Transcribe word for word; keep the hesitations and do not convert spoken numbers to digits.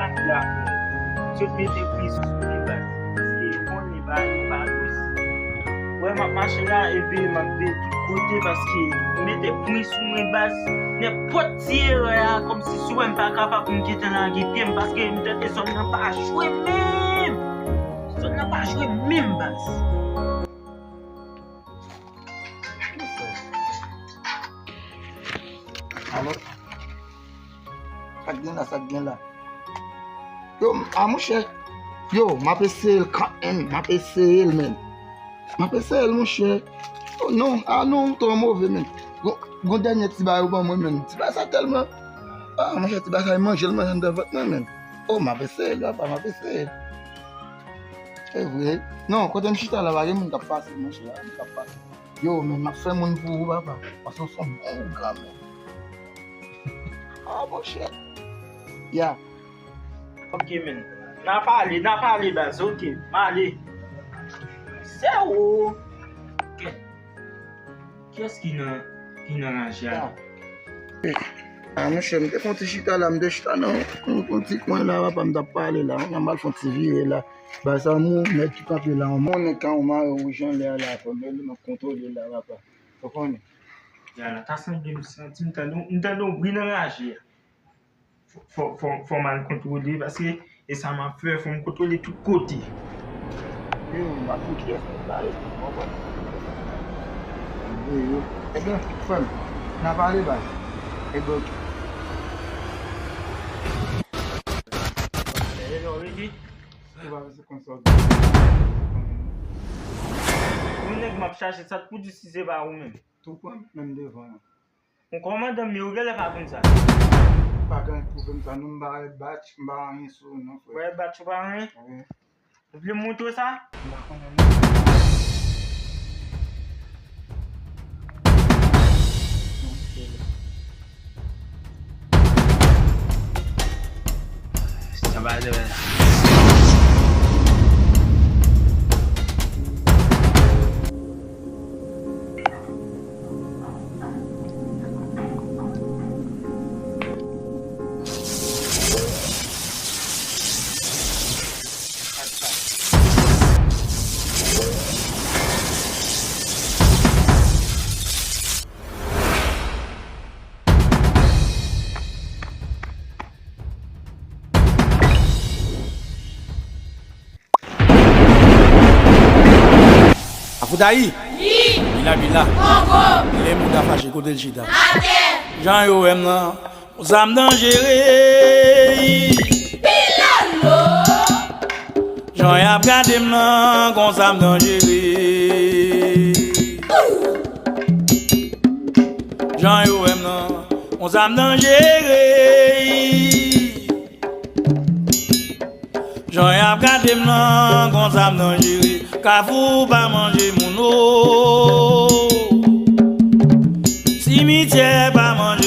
Sot mete pri sou li baz. Paske yo konnen bagay yo pa dous. Wè m ap mache la, epi m ap veye tout kote, paske mete pri sou mwen baz. Nenpòt ti erè a, kòmsi si w wè m pa kapab, m gentan lage pye m, paske m tande zòn nan pa jwe menm. Zòn nan pa jwe menm baz. Alo? Sa k gen la, sa k gen la? Yo, a monchè. Yo, m ap eseye l kanmenm, m ap eseye l, men. M ap eseye l, monchè. Oh, non, a non, ou twò move, men. Gon, gon dènye ti bagay ou ban mwen, men. Ti bagay sa tèlman. A, monchè, ti bagay sa, manje l, manje anndan vant mwen, men. Oh, m ap eseye l, papa, m ap eseye l. Se vre. Non, kote m chita la, pa gen moun k ap pase, monchè, pa gen moun k ap pase. Yo, men, m ap fè moun pou ou, papa. Paske w se yon bon ougan, men. Ah, monchè. Ya. Ok, men. N a pale, n a pale, baz. Ok, m ale. Se ou. Ok. Kiyès ki nan, ki nan ranje a? Ah. Ah, monchè, m te fè yon ti chita la, m te chita nan yon, yon ti kwen la, papa, m t ap pale la. Kounya m al fè yon ti vire la. Ba sa, yon nèg ki kanpe la, yon nèg ka yon mayo wouj anlè a la, fò m, m ap kontwole la, papa. Ou konnen. Ya la, ta sanble m santi, m tande, m tande yon bri nan raje a. Fò, fò, fò m al kontwole, paske e sa m ap fè, fò m kontwole tout kote. Yo, m pa konn kiyès ki pale, ou konprann? Yo, yo. Ebyen, frè m, n a pale, baz. Ebyen, ok. Hello, Ricky. Ou pa bezwen konn sa w di. Yon nèg m ap chache, sa t pou di si se pa ou menm. Tou pran menm devan an. Yon kòmandan, men ou genlè pa konn sa. Pa gen pwoblèm sa, non, m pa wè batch, m pa anyen sou ou, non, frè. Wè batch ou pa anyen? Wi. Ou vle m montre w sa? M pa konnen, non. Sa pa de wè. Afoutayi! Wi! Bila bila! Kongo! Lè mouda fache, kote l chita? Atè! Jan yo wè m nan, yon zam danjere. Pilolo! Jan y ap gade m nan, yon zam danjere. Jan yo wè m nan, yon zam danjere. Jan y ap gade m nan, yon zam danjere. Kafou pa manje moun o. Simityè pa manje